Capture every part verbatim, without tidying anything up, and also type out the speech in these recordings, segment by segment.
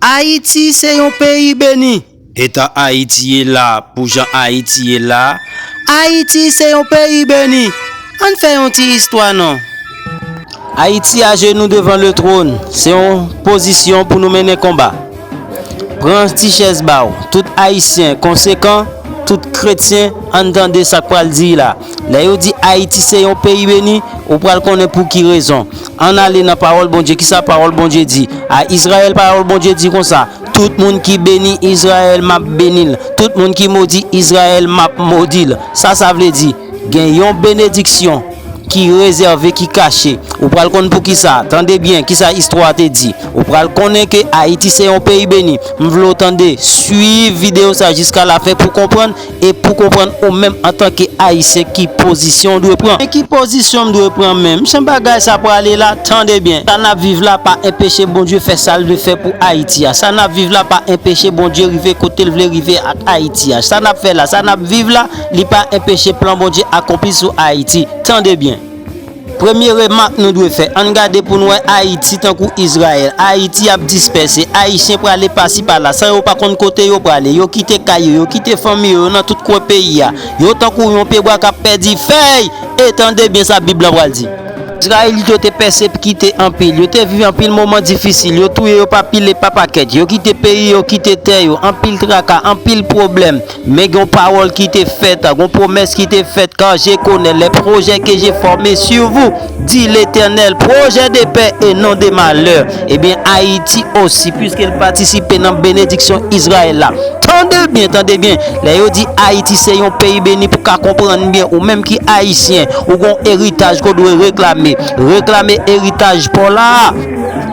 Ayiti se yon peyi beni. Etan Ayiti ye la, pou jan Ayiti ye la, Ayiti se yon peyi beni. Ann fè yon ti istwa non. Ayiti ajenou devan le tròn, se yon pozisyon pou nou mennen konba. Pran ti chèz ba w, tout Ayisyen konsekan, tout kretyen, ann tande sa k pral di la. Lè yo di Ayiti se yon peyi beni, ou pral konnen pou ki rezon. Ann ale nan pawòl Bondye. Kisa pawòl Bondye di? A Izrayèl, pawòl Bondye di konsa, tout moun ki beni Izrayèl, m ap beni l. Tout moun ki modi Izrayèl, m ap modi l. Sa sa vle di? Gen yon benediksyon ki rezève, ki kache. Ou pral konn pou kisa. Tande byen, kisa istwa a te di. Ou pral konnen ke Ayiti se yon peyi beni. M vle w tande, swiv videyo sa jiska lafen pou konprann e pou konprann ou menm antanke Ayisyen ki pozisyon w dwe pran. Men ki pozisyon m dwe pran menm? Jan bagay sa prale la, tande byen. Sa n ap viv la pa enpeche Bondye fè sa l vle fè pou Ayiti a. Sa n ap viv la pa enpeche Bondye rive kote l vle rive ak Ayiti a. Sa n ap fè la, sa n ap viv la, li pa enpeche plan Bondye akonpli sou Ayiti. Tande byen. Premye remak nou dwe fè, ann gade pou n wè Ayiti tankou Izrayèl. Ayiti ap dispèse, Ayisyen prale pasi pala, san yo pa konn kote yo prale. Yo kite kay yo, yo kite fanmi yo, yo nan tout kwen peyi a. Yo tankou yon pyebwa k ap pèdi fèy. E tande byen sa Bib lan pral di. Izrayelit yo te pèsekite anpil, yo te viv anpil moman difisil, yo touye yo pa pil e pa pakèt, yo kite peyi yo, kite tè yo, anpil traka, anpil pwoblèm. Men gen yon pawòl ki te fèt, gen yon pwomès ki te fèt, car je connais les projets que j'ai formés sur vous, dit l'Éternel, projets de paix et non de malheur. Ebyen, Ayiti osi, piske l patisipe nan benediksyon Izrayèl la. Tande byen, tande byen. Lè yo di Ayiti se yon peyi beni, pou ka konprann byen, ou menm ki Ayisyen, ou gon eritaj ke w dwe reklame. Reklame eritaj pa w la.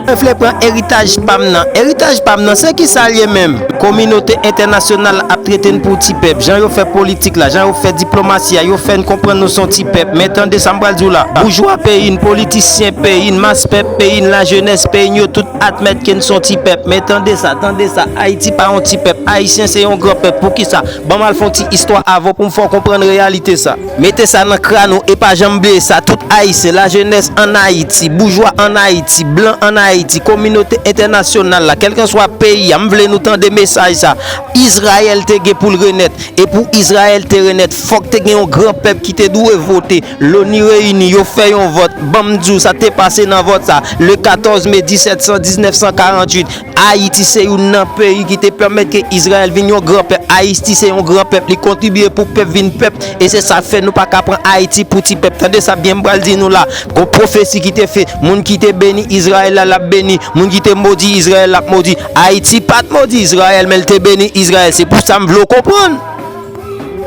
Mwen vle pran eritaj pa m nan. Eritaj pa m nan, se kisa l ye menm? Kominote entènasyonal ap trete n pou ti pèp. Jan yo fè politik la, jan yo fè diplomasi a, yo fè n konprann nou se yon ti pèp. Men tande sa m pral di w la. Boujwa peyi n, politisyen peyi n, mas pèp peyi n, lajenès peyi n, yo tout admèt ke n se yon ti pèp. Men tande sa, tande sa. Ayiti pa yon ti pèp. Ayisyen se yon gran pèp. Poukisa? Ban m al fè yon ti istwa avè w pou m fè w konprann reyalite sa. Mete sa nan kràn ou e pa janm bliye sa, tout Ayisyen, lajenès ann Ayiti, boujwa ann Ayiti, blan ann Ayiti, kominote entènasyonal la, kèlkanswa peyi a, m vle nou tande mesaj sa. Izrayèl te gen pou l renèt. E pou Izrayèl te renèt, fòk te gen yon gran pèp ki te dwe vote. Loni reyini, yo fè yon vòt. Ban m di w, sa te pase nan vòt sa, le katòz me disèt san, diznèf san karanntuit. Ayiti se youn nan peyi ki te pèmèt ke Izrayèl vin yon gran pèp. Ayiti se yon gran pèp, li kontribye pou pèp vin pèp. E se sa k fè nou pa ka pran Ayiti pou ti pèp. Tande sa byen, m pral di nou la. Gon pwofesi ki te fè, moun ki te beni Izrayèl la, l ap beni. Moun ki te modi Izrayèl, l ap modi. Ayiti pa t modi Izrayèl, men l te beni Izrayèl. Se pou sa m vle w konprann.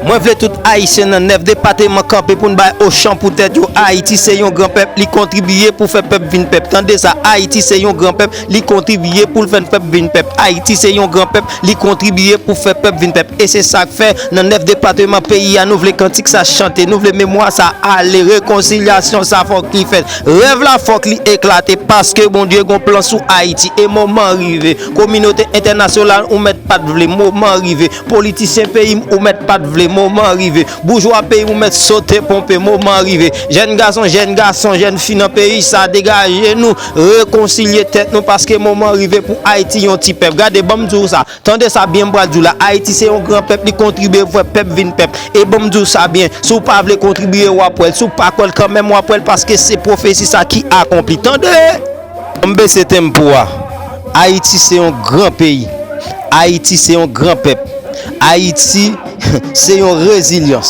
Mwen vle tout Ayisyen nan nèf depatman kanpe pou n bay ochan pou tèt yo. Ayiti se yon gran pèp, li kontribye pou fè pèp vin pèp. Tande sa, Ayiti se yon gran pèp, li kontribye pou l fè pèp vin pèp. Ayiti se yon gran pèp, li kontribye pou fè pèp vin pèp. E se sa k fè, nan nèf depatman peyi a, nou vle kantik sa chante, nou vle memwa sa ale, rekonsilyasyon sa fòk li fèt. Rèv la fòk li eklate, paske Bondye gon plan sou Ayiti. E moman rive, kominote entènasyonal ou mèt pa t vle, moman rive. Politisyen peyi m, ou mèt pa t vle, moman rive. Boujwa peyi m, ou mèt sote ponpe, moman rive. Jèn gason, jèn gason, jèn fi nan peyi sa, degaje nou, rekonsilye tèt nou, paske moman rive pou Ayiti yon ti pèp. Gade, ban m di w sa, tande sa byen, m pral di w la, Ayiti se yon gran pèp, li kontribye pou fè pèp vin pèp. E ban m di w sa byen, si w pa vle kontribye, w ap wè l, si w pa kwè l kanmenm, w ap wè l, paske se pwofesi sa ki akonpli. Tande! M bese tenm pou a. Ayiti se yon gran peyi. Ayiti se yon gran pèp. Ayiti se yon rezilyans.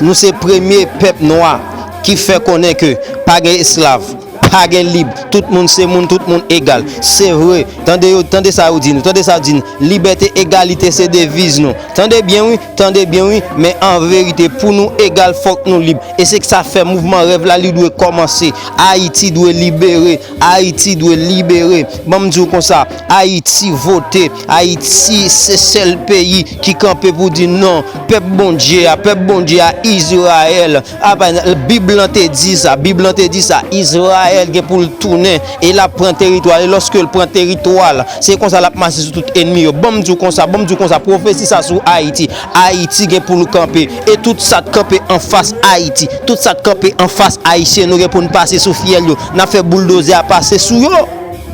Nou se premye pèp nwa ki fè konnen ke pa gen esklav, pa gen lib. Tout moun se moun, tout moun egal. Se vre. Tande yo, tande sa yo di nou. Tande sa yo di nou. Libète, egalite se deviz nou. Tande byen wi, tande byen wi, men an verite, pou nou egal, fòk nou lib. E se sa k fè mouvman rèv la, li dwe kòmanse. Ayiti dwe libere, Ayiti dwe libere. Ban m di w konsa, Ayiti vote, Ayiti se sèl peyi ki kanpe pou di non, pèp Bondye a, pèp Bondye a, Izrayèl. Apa, Bib lan te di sa, Bib lan te di sa, Izrayèl gen pou l tounen, e l ap pran teritwa l, e lòske l pran teritwa l, se konsa l ap mache sou tout ènmi yo. Ban m di w konsa, ban m di w konsa, pwofesi sa sou Ayiti, Ayiti gen pou l kanpe, e tout sa k kanpe anfas Ayiti, tout sa k kanpe anfas Ayisyen, nou gen pou n pase sou fyèl yo, n ap fè bouldozè a pase sou yo.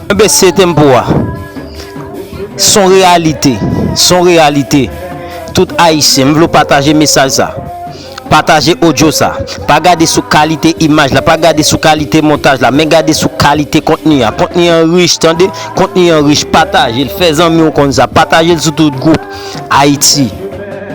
Enben, se te m pou a. Se yon reyalite. Se yon reyalite. Tout Ayisyen, m vle w pataje mesaj sa. Pataje odyo sa. Pa gade sou kalite imaj la, pa gade sou kalite montaj la, men gade sou kalite kontni a. Kontni an rich, tande? Kontni an rich. Pataje l, fè zanmi w konn sa. Pataje l sou tout gwoup. Ayiti.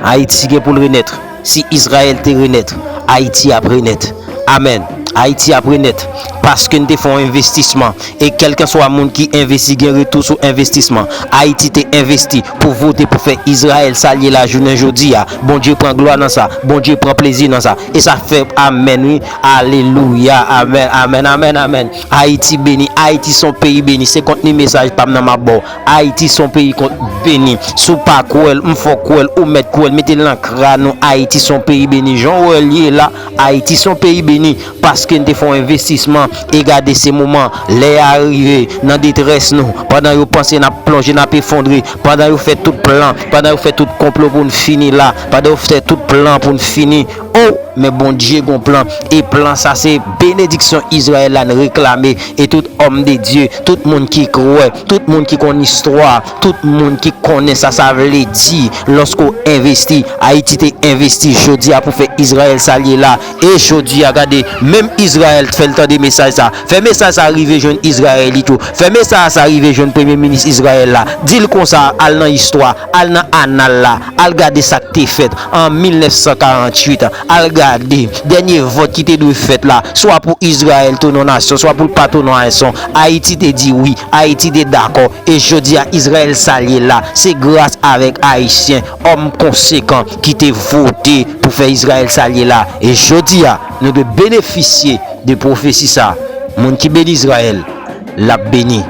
Ayiti gen pou l renèt. Si Izrayèl te renèt, Ayiti ap renèt. Amèn. Ayiti ap renèt. Paske n te fè yon envestisman. E kèlkanswa moun ki envesti gen retou sou envestisman. Ayiti te envesti pou vote pou fè Izrayèl sa l ye la jounen jodi a. Bondye pran glwa nan sa. Bondye pran plezi nan sa. E sa fè amèn wi. Alelouya. Amèn, amèn, amèn, amèn. Ayiti beni. Ayiti se yon peyi beni. Se kontni mesaj pa m nan m ap ba w. Ayiti se yon peyi kon- beni. Si w pa kwè l, m fè w kwè l, ou mèt kwè l, mete l nan kràn ou. Ayiti se yon peyi beni. Jan w wè l ye la, Ayiti se yon peyi beni. Paske n te fè yon envestisman. E gade se moman, lè a rive, nan detrès nou, pandan yo panse n ap plonje, n ap efondre, pandan yo fè tout plan, pandan yo fè tout konplo pou n fini la, pandan yo fè tout plan pou n fini. O, men Bondye gon plan. E plan sa se benediksyon Izrayèl la n reklame. E tout òm de Dye, tout moun ki kwè, tout moun ki konn istwa, tout moun ki konnen sa sa vle di lòske w envesti. Ayiti te envesti jodi a pou fè Izrayèl sa l ye la. E jodi a, gade, menm Izrayèl fè l tande mesaj sa. Fè mesaj sa rive jwenn Izrayelit yo. Fè mesaj sa rive jwenn premye minis Izrayèl la. Di l konsa, al nan istwa, al nan anal la, al gade sa k te fèt an mil nèf san karanntuit. Al gade dènye vòt ki te dwe fèt la, swa pou Izrayèl tounen yon nasyon, swa pou l pa tounen yon nasyon. Ayiti te di wi, Ayiti te dakò. E jodi a, Izrayèl sa l ye la, se gras avèk Ayisyen, òm konsekan ki te vote pou fè Izrayèl sa l ye la. E jodi a, nou dwe benefisye de pwofesi sa. Moun ki beni Izrayèl, l ap beni.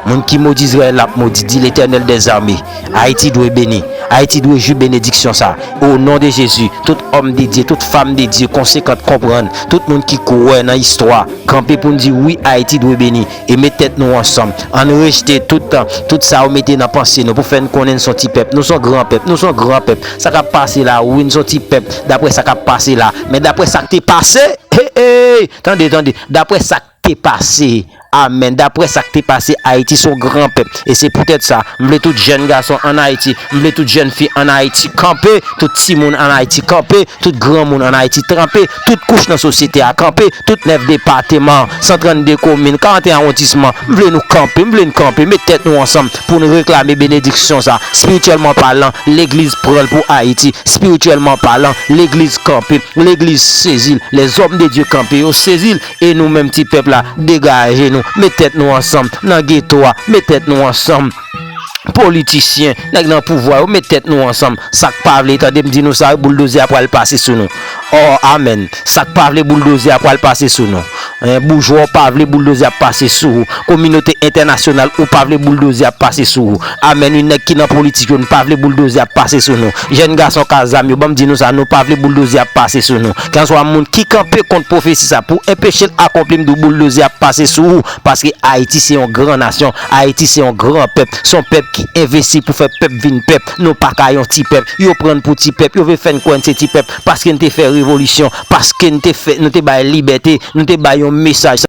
Moun ki modi Izrayèl, l ap modi, di Letènèl dèzame. Ayiti dwe beni. Ayiti dwe jwi benediksyon sa. O non de Jezi, tout òm de Dye, tout fanm de Dye konsekant konprann, tout moun ki kwè nan istwa, kanpe pou n di wi, Ayiti dwe beni. E met tèt nou ansanm. Ann rejte tout, tout sa yo mete nan panse nou pou fè n konnen n se yon ti pèp. Nou se yon gran pèp. Nou se yon gran pèp. Sa k ap pase la, wi, n se yon ti pèp. Daprè sa k ap pase la. Men daprè sa k te pase, hey, hey, tande, tande. Daprè sa k te pase. Amèn. Daprè sa k te pase, Ayiti se yon gran pèp. E se poutèt sa, m vle tout jèn gason ann Ayiti, m vle tout jèn fi ann Ayiti kanpe, tout timoun ann Ayiti kanpe, tout granmoun ann Ayiti kanpe, tout kouch nan sosyete a kanpe, tout nèf depatman, san trannde komin, karannteyen awondisman, m vle nou kanpe, m vle n kanpe, met tèt nou ansanm pou n reklame benediksyon sa. Espirityèlman palan, legliz pran l pou Ayiti. Espirityèlman palan, legliz kanpe, legliz sezi l, lèzòm de Dye kanpe, yo sezi l. E nou menm ti pèp la, degaje nou, met tèt nou ansanm nan geto a, met tèt nou ansanm. Politisyen, nèg nan pouvwa yo, met tèt nou ansanm. Sa k pa vle tande m di nou sa, bouldoze a pral pase sou nou. O, amèn. Sa k pa vle bouldoze a pral pase sou nou. Hein, boujwa w pa vle bouldoze ap pase sou ou. Kominote entènasyonal ou pa vle bouldoze ap pase sou ou. Amèn wi, nèg ki nan politik yo, n pa vle bouldoze ap pase sou nou. Jèn gason k a zam yo, ban m di nou sa, nou pa vle bouldoze ap pase sou nou. Kèlkanswa moun ki kanpe kont pwofesi sa pou enpeche l akonpli, m di w bouldoze ap pase sou ou. Paske Ayiti se yon gran nasyon, Ayiti se yon gran pèp, se yon pèp ki envesti pou fè pèp vin pèp. Nou pa ka yon ti pèp, yo pran n pou ti pèp, yo vle fè n kwè n se ti pèp, paske n te fè revolisyon, paske n te fè, nou te bay libète, nou te bay yon mesaj.